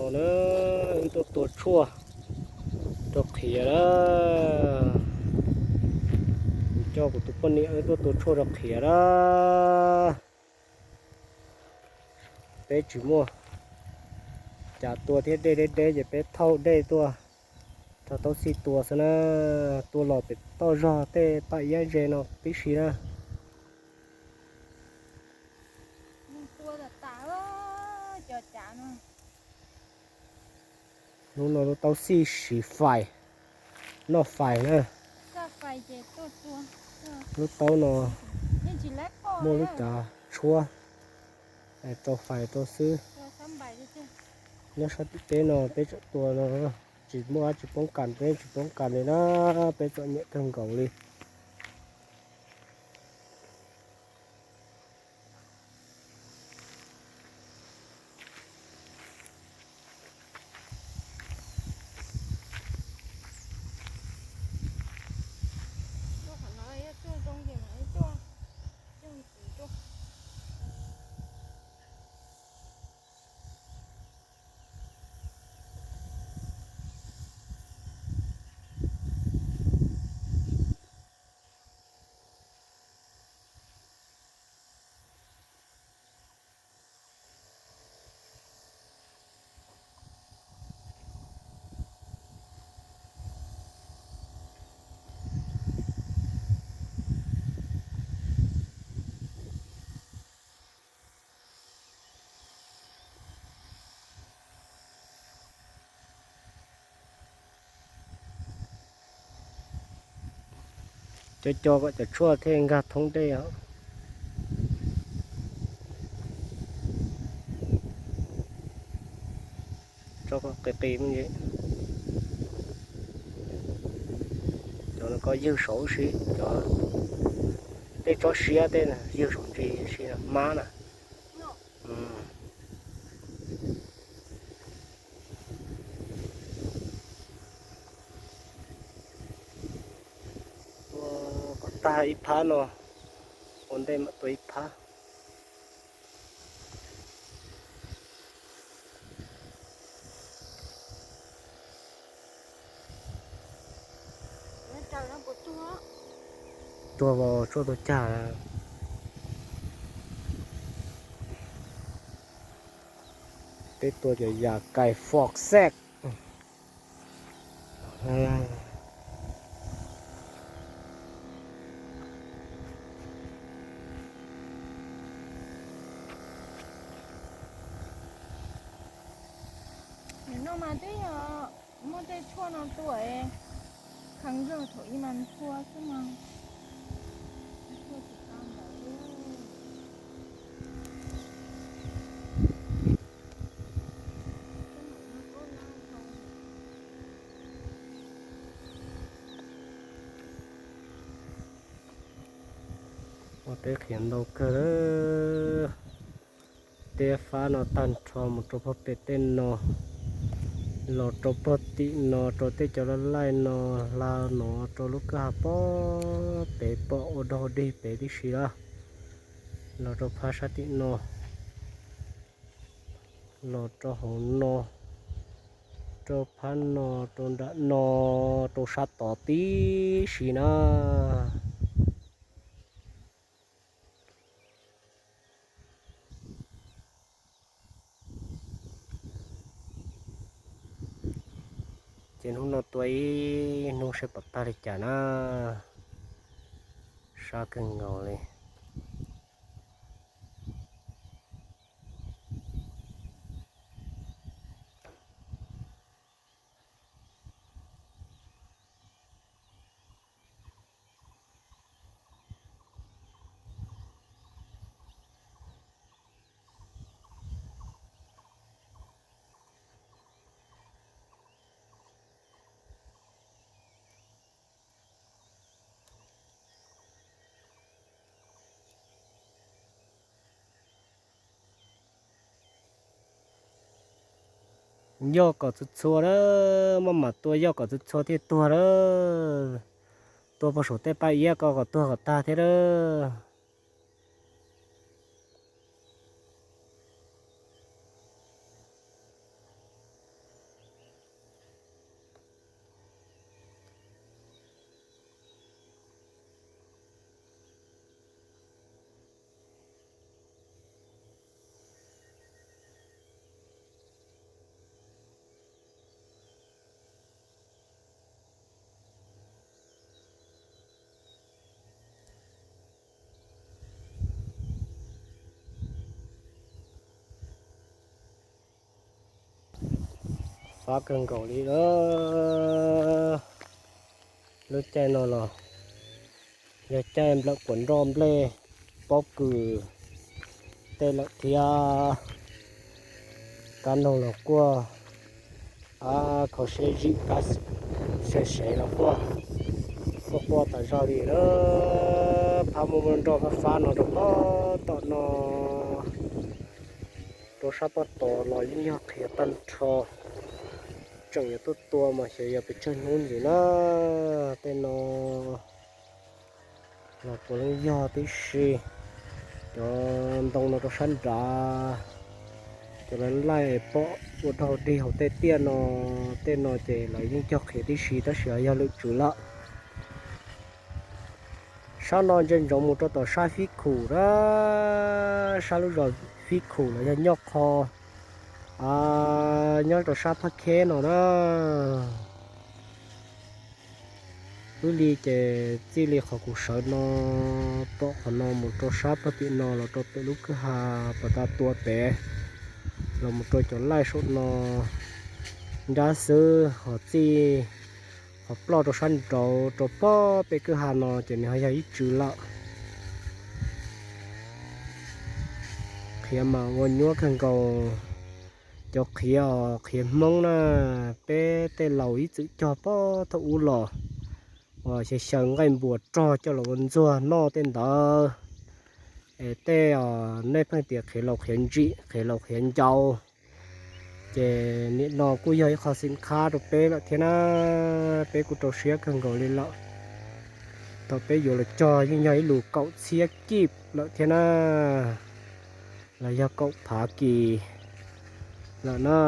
No na, wb tuaj tua tshuaj rau qhiav na. Kuv coj kuv tus poj niam wb tuaj tua tshuaj rau qhiav na. Peb tsis muaj cas tua thiab, dej deb deb ces peb thauj dej tuaj rau Taub Xij tua xwb na. Tua los pem toj zog tej paj iab ze no tib si na. Hnub no lub Taub Xij siv fais, noj fais na. Lub taub no muaj lub cav tshuab, rau fais rau xwb. Nyob sab tim teb no peb tseem tua no, tsis muaj dab tsi poob kas, peb tsis poob kas li na, peb txom nyem kawg nkaus li. Cov co kom cov tshuaj thiaj nkag thoob dej os. Tso kom qis qis me ntsis. Cov no koj ywg saud si, cov tej tsob siab tej ywg saum ntsis si mab na. Tua kom tag ib phab no, ua ntej mam tua ib phab. Tuag, tshuaj tuag cag. Peb tua cov yam kais fox xej. Nim no mas twb yog muaj tej tshuaj no tua, kheev zog thaum ub mas tua xwb mas. Ua teb qhiav ntau kawg. Tej fab no tag nrho mus rau pem tej no, los rau pem tim no, rau tej cov laj laij no, hla no rau lub kwj ha pem, pem pom ua dog dig pem tib si lawm. Los rau phab sab tim no, los rau hauv no, rau phab no, rau nram no, rau sab tod tib si na. Ces hnub no tua ib hnub saib puas tag li cas na. Sab kawg nkaus li. Yog kom txhua txhua na, maj mam tua yog kom txhua txhua thiaj tuag na. Tua puag saum tej paj iab ko kom tuag kom tag thiab na. Fab kawg nkaus li lawm. Lub caij no los yog caij nplawm puas nroj nplej, pob kws tej lawm thiab. Kab noog los quaj, kho siab zim, kab sev sev los quaj, quaj quaj tas zog li lawm. Phab muaj muaj nroj fab fab no rau pob tom no, rau sab pob tod los yeej yog qhiav tag nrho. Tseem yuav tuaj tua mas xyov yog pes tsawg hnub ntxiv na. Tej no los puav leej yog tib si. Cov ntoo no rau sab nrad, cov laij laij pom ua dog dig hauv tej tiaj no, tej no ces lawv yeej cog qhiav tib si tab sis yog lwm tswv lawm. Sab no ntsia ntsoov mus rau tom sab Fib Khum na, sab lub zos Fib Khum los yog nyob qho, nyob rau sab Phab Kheb no na. Wb li ces txij li qhov kuv sawv no, tom qhov no mus rau sab pag tim no los rau pem lub kwj ha pas tas tua pem, los mus rau cov laij saum no nrab xwb, ho txij qhov ploj rau sab nraud rau pob pem kwj ha no ces nws ho yog ib tswv lawm. Qhiav mas ua nyuaj kawg nkaus. Cov qhiav, qhiav Hmoob na, peb tej laus ib txwm cog pob thaum ub los uas xyaw xyaw nqaij npuas rog coj los ua ntxuag noj tej ntawd. Es tej os nej pheej tias qhiav laus qhiav ntsim, qhiav laus qhiav ncau, ces nim no kuj yog ib qho xim khab rau peb lawm thiab na. Peb kuj rau siab kawg nkaus li lawm, thaum peb yuav los cog yeej yog ib lus kaum txhiab kij lawm thiab na, los yog kaum phav kis lawm na.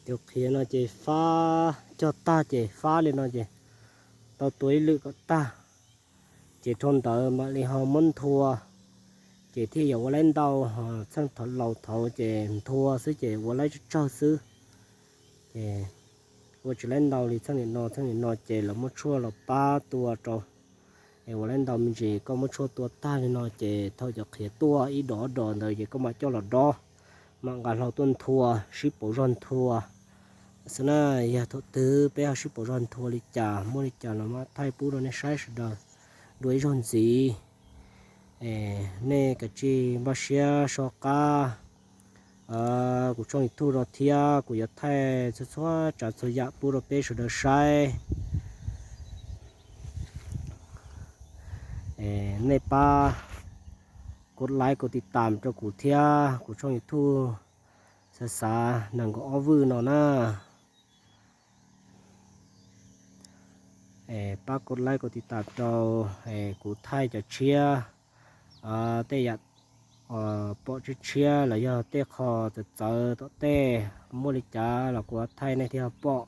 Tus qhiav no ces fab cog tag ces fab li no ces tau tua ib lwm kom tag, ces dhau ntawd mam li ho muab nthua, ces thiaj yuav ua laib ntau. Txheej thaum laus thaud ces nthua xwb ces ua laib tsawg tsawg xwb, ces ua tsis laib ntau li txheej nim no. Txheej nim no ces lawv muab tshuaj los pab tua rau, es ua laib ntau me ntsis. Koj muab tshuaj tua tag li no ces thaum cov qhiav tuaj ib dos ob dos ntawd ces koj mam coj los dob, mam nqa hlau tuaj nthua, sib pauv zog nthua, Xwb na, yog thaum twg peb ho sib pom zog nthua li cas muaj li cas los mam thaij pub rau nej saib sawv daws dua ib zaug ntxiv. Nej kav tsij npaj siab so qab kuv tshooj YouTube rau thiab kuv yuav thaij txhua txhua tsav txhua yam pub rau peb sawv daws saib. Nej pab kov like kov tiv tam rau kuv thiab kuv tshooj YouTube xav xav nees nkaum ob vwj no na. Pab kov like kov tiv tam rau kuv thaij cov tshiab, tej yam pom tshiab tshiab los yog tej qho txawv txawv tom tej muaj li cas los kuv thaij nej thiaj pom.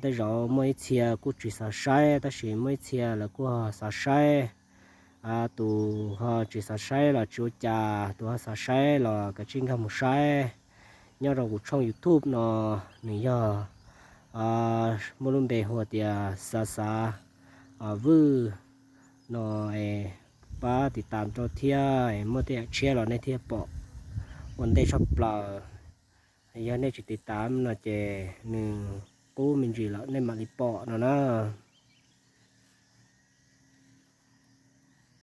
Tej zaum muaj ib txhia kuj tsis xav saib tab sis muaj ib txhia lawv kuj xav saib. Tus ho tsis xav saib los tsis ua cas, tus ho xav saib los kav tsij nkag mus saib. Nyob rau kuv tshooj YouTube no nws yog muaj lub npe hu tias xav xav vwj no, pab tiv tam rau thiab muaj tej yam tshiab los nej thiaj pom ua ntej tshaj plaws. Yog nej tsis tiv tam no ces nws qub me ntsis lawm nej mam li pom no na.